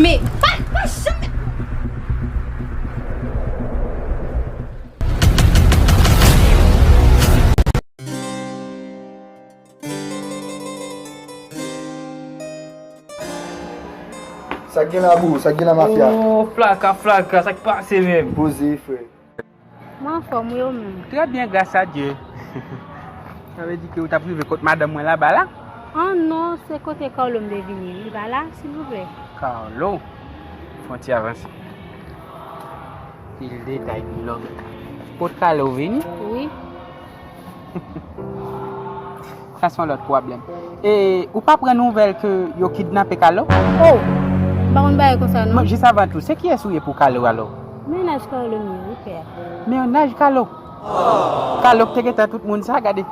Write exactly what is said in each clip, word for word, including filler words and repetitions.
Men, pa, pa janm. Sa k gen la, bro? Sa k gen la, mafya? Oh, flaka, flaka, sa k pase menm? Poze, frè. Mwen anfòm, wi, ou menm? Trè byen, gras a Dye. Sa vle di ke ou t ap rive kot madanm mwen laba la? Ah non, se kote Carlo m te vini. Li pa la, silvouplè? Carlo? Fon ti avanse. Pil detay, pil lòg. Kot Carlo vini? Wi. Sa se yon lòt pwoblèm. E ou pa pran nouvèl ke yo kidnape Carlo? Oh, m pa konn bagay konsa non. Jis avan tou, se kiyès ou ye pou Carlo alò? Mennaj Carlo m ye, wi, pè. Mennaj Carlo? Carlo k te gentan tout moun sa, gade.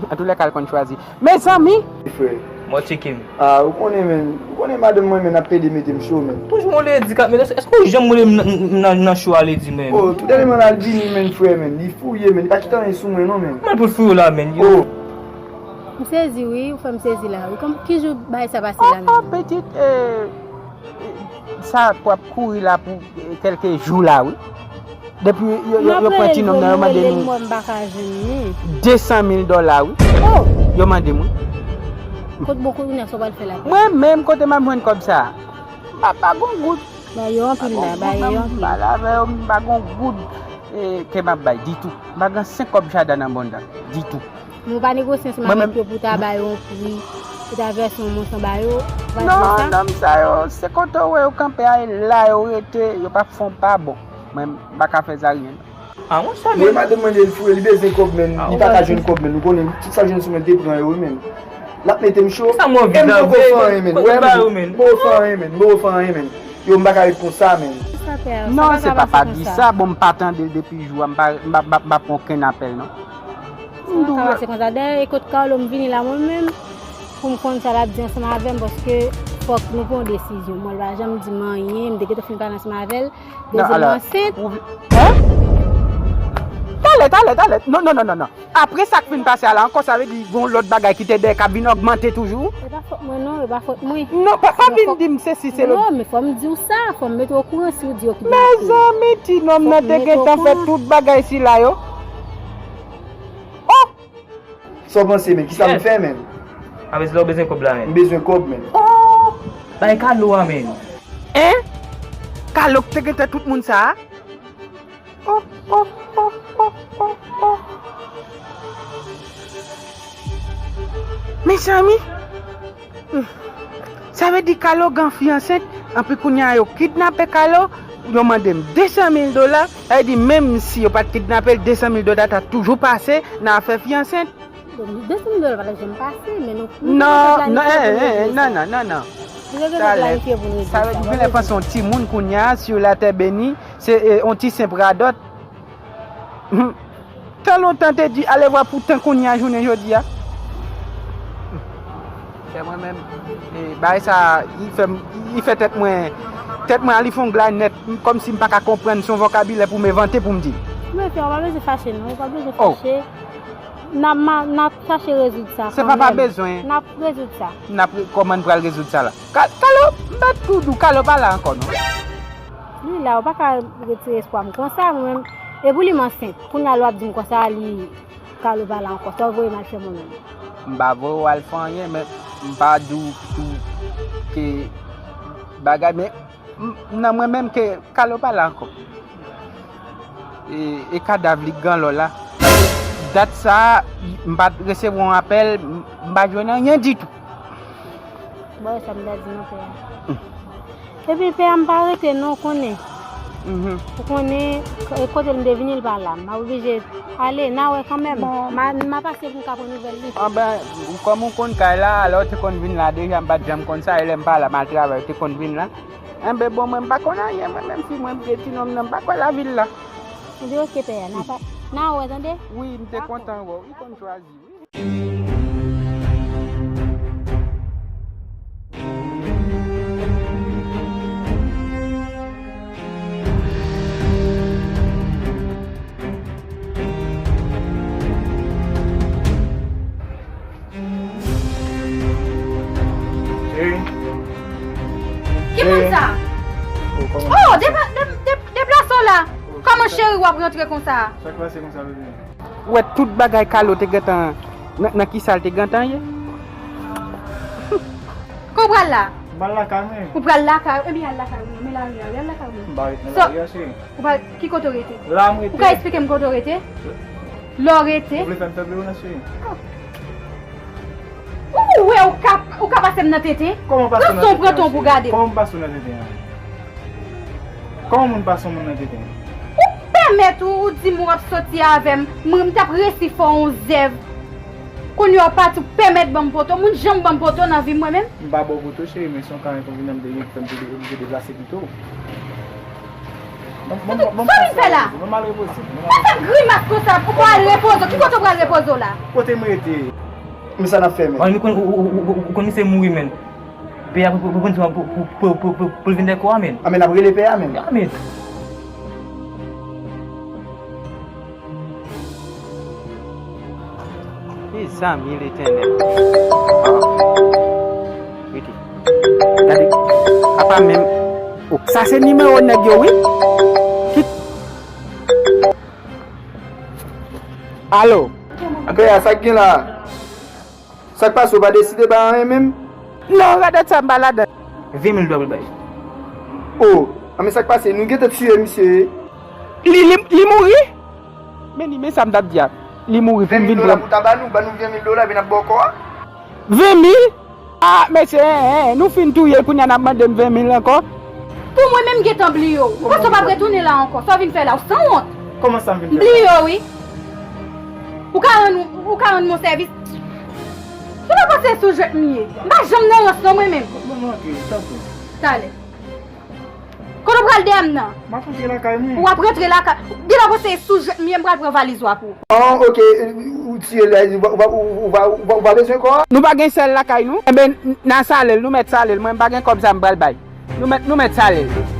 Antoulèka, l konn chwazi. Mezanmi! Frè. Mò tcheke m. Ah, ou konnen, men. Ou konnen madanm mwen, men, ap pede mete m cho, men. Toujou mwen ledi kat, men èske ou janm wè m nan cho a, ledi, men? Oh, tou dènyèman, l al vini, men, frè, men. Li fouye, men. Li pa kite anyen sou mwen, non, men. Mwen pou l fouye w la, men. Yo. M sezi, wi. Ou fè m sezi la, wi. Kòm, ki jou bagay sa pase la, menm? Oh, pitit, eh, sa pwap kouri la pou kèlke jou la, wi. Depi yo, yo, yo pran ti nonm nan, yo mande nou desan mil dola, wi. Yo mande mwen. Kot bon kounye a sa w pral fè la? Mwen menm, kote m ap jwenn kòb sa a? M pa, pa gon goud. Ba yo anpil la, ba yo anpil. M pale avè yo, m pa gon goud ke m ap bay ditou. M pa gen senk kòb chada nan banda ditou. Men w pa negosye ansanm avèk yo pou w ta ba yo yon pri, pou w ta vèse yon montan ba yo? Ou pa di yo sa? Non, nonm sa yo, se kote w wè yo kanpe a, e la yo rete, yo p ap fè w pa bon. Mwen, m pa ka fè zaryen. Ah, monchè, men. Wi, madanm mwen, li fou, li bezwen kòb, men. Li pa ka jwenn kòb, men. Ou konnen, tout sa jwenn sou mwen te pran yo, wi, men. L ap mete m cho. Sa mwen vin la, men. Mwen pa fè anyen, men. Mwen pa fè anyen, men. Mwen pa fè anyen, men. Mwen pa fè anyen, men. Yo, m pa ka ret konsa, men. Non, se pa pa di sa. Bon, m pa tande l depi jou a, m pa, m pa, m pa, m pa pran okenn apèl, non. Sa pa ka pase konsa. Dayè, e kot Carlo m vini la, mwen menm, pou m konn sa l ap di ansanm avè m, paske fòk nou pran yon desizyon. Mwen, l pa janm di m anyen, m te gentan fin pale ansanm avè l, de di l ansent. Talè, talè, talè. Non, non, non, non, non. Apre sa k fin pase a la ankò, sa vle di gon lòt bagay ki te dèyè k ap vin ogmante toujou? E pa fòt mwen non, e pa fòt mwen. Non, pa, pa vin di m sesi, se lòt. Non, men fò m di w sa, fò m mete w okouran si w di yo kidnape. Mezanmi, ti nonm nan te gentan fè tout bagay sila yo. Oh! Sa w panse, men? Kisa m fè, men? Apre se la w bezwen kòb la, men. M bezwen kòb, men. Oh! Bay Carlo a, men. Hein? Carlo k te gentan tout moun sa a? Oh, oh, oh, oh, oh, oh. Mezanmi, hmm. Sa vle di Carlo gen fi ansent, anpi kounye a yo kidnape Carlo, yo mande m de san mil dola, sa vle di menm si yo pa t kidnape l, de san mil dola ta toujou pase nan afè fi ansent. Donk, de san mil dola pa t ap janm pase, men nou, nou te gentan planifye pou n regle sa. Non, non, non, non, non. Nou te gentan planifye pou n regle sa. Sa vle di, genlè panse yon timoun kounye a, sou latè beni, se yon ti senp radòt. Tan lontan te di alevwa pou tan kounye a, jounen jodi a. Fè mwen menm, bagay sa, li fè m, li fè tèt mwen, tèt mwen a li fè yon glay nèt, kòmsi m pa ka konprann, se yon vokabilè pou m envante pou m di. Men frè, ou pa bezwen fache non, ou pa bezwen fache. N ap, n ap chache rezoud sa kanmenm. Se pa pa bezwen. N ap rezoud sa. N ap, kòman n pral rezoud sa la? Carlo, m pa t tou di w, Carlo pa la ankò non. Li la, ou pa ka retire espwa m konsa, mwen menm. E pou li m ansent. Kounye a lè w ap di m konsa, li, Carlo pa la ankò. Sa w voye m al fè mwen menm? M pa voye w al fè anyen, men m pa di w tou ke bagay, men M, nan mwen menm ke Carlo pa la ankò. E, e kadav li k gen lò la. Dat sa a, m pa t resevwa yon apèl, m, m pa jwenn anyen ditou. Bon, sa m ta di nan pè a. Epi pè a m pa rete non, ou konnen. Ou konnen, e, kote m te vini, l pa la. M ap oblije ale, n a wè kanmenm. M a, m a pase pou m ka pran nouvèl li. Anben, kòm ou konn kay la, lè w te konn vin la deja, m pa t janm konn sa, e lè m pa la, m al travay, ou te konn vin la. Enben bon, mwen m pa konn anyen, mwen menm fi mwen m gen ti nonm nan, m pa kwè lavil la. Ebyen oke pè a, n a pa, n a wè tande. Wi, m te kontan wè w, li konn chwazi wi. W ap rantre konsa? Sa k pase konsa, bebe? Ou wè tout bagay Kalo te gentan nan, nan ki sa l te gentan ye? Kote w pral la? M pral lakay mwen. Ou pral lakay ou? Ebyen al lakay ou non, men lari a wi, al lakay ou non. M pa ret nan lari a, cheri. Ou pral, ki kote w rete? La m rete. Ou ka eksplike m kote w rete? Lè w rete. Ou vle fè m fè blewo nan, cheri? Ou wè ou ka, ou ka pase m nan tenten? Kòman pase w nan tenten an, cheri? Pran son, pran ton pou gade. Kòman m pase w nan tenten an? Kòman moun pase yon moun nan tenten? Ou pèmèt ou, ou di m w ap soti avè m, mwen m t ap resi fè w yon zèv. Kounye a w pati, ou pèmèt ban m poto, moun janm ban m poto nan vi m mwen menm? M pa ba w poto, cheri, men se yon karen konvin nan m te gen ki fè m te oblije deplase pito. Sa w vin fè la? Mwen m al repoze m. Pa fè m grimas konsa, ou pral repoze w. Ki kote w pral repoze w la? Kote m rete? Men sa n ap fè, men. Ou konn, ou, ou, ou, ou, ou konn misye mouri, men. Pè a pou, pou, pou, pou, pou, pou, pou, pou, pou l vin dèyè kò a, men. A, men n ap rele pè a, men. A, men. Mezanmi, Letènèl. Ah. Rete. Gade. Apa menm. Oh, sa se nimewo nèg yo, wi. Ki... Alo. Andrea, sa k gen la? Sa k pase, ou pa deside bay anyen menm? Non, radòt sa m pa ladan. Ven mil dola pou l bay. Oh, a men sa k pase, nou gentan tiye misye. Li, li, li mouri? Men li, men sa m t ap di a. Li mouri pou m vin pran. Ven mil dola pou ta ba nou, ban nou ven mil dola, epi n ap ba w kò a. Ven mil? Ah, mesye, en, en, nou fin touye l, kounye a n ap mande m ven mil ankò? Pou mwen menm, m gentan bliye w. Ou panse w p ap retounen la ankò? Sa w vin fè la? Ou sanwont. Kòman sa m vin fè? M bliye w, wi. Ou ka rann, ou ka rann mwen sèvis. Ou pa panse sou jwèt m ye? M pa janm nan rans non mwen menm. Bon, bon, ok, tanpri. Talè. Kote w pral dèyè m nan? M ap rantre lakay mwen. Ou ap rantre lakay. Gen lè w panse sou jwèt m ye, m pral pran valiz w a pou ou. Oh, ok, ou tiye l, ou pa, ou pa, ou, ou pa, ou pa, ou pa bezwen kò a? Nou pa gen sèl lakay nou? Enben, n a sale l, nou mèt sale l. Mwen, m pa gen kòb sa m pral bay. Nou mèt, nou mèt sale l.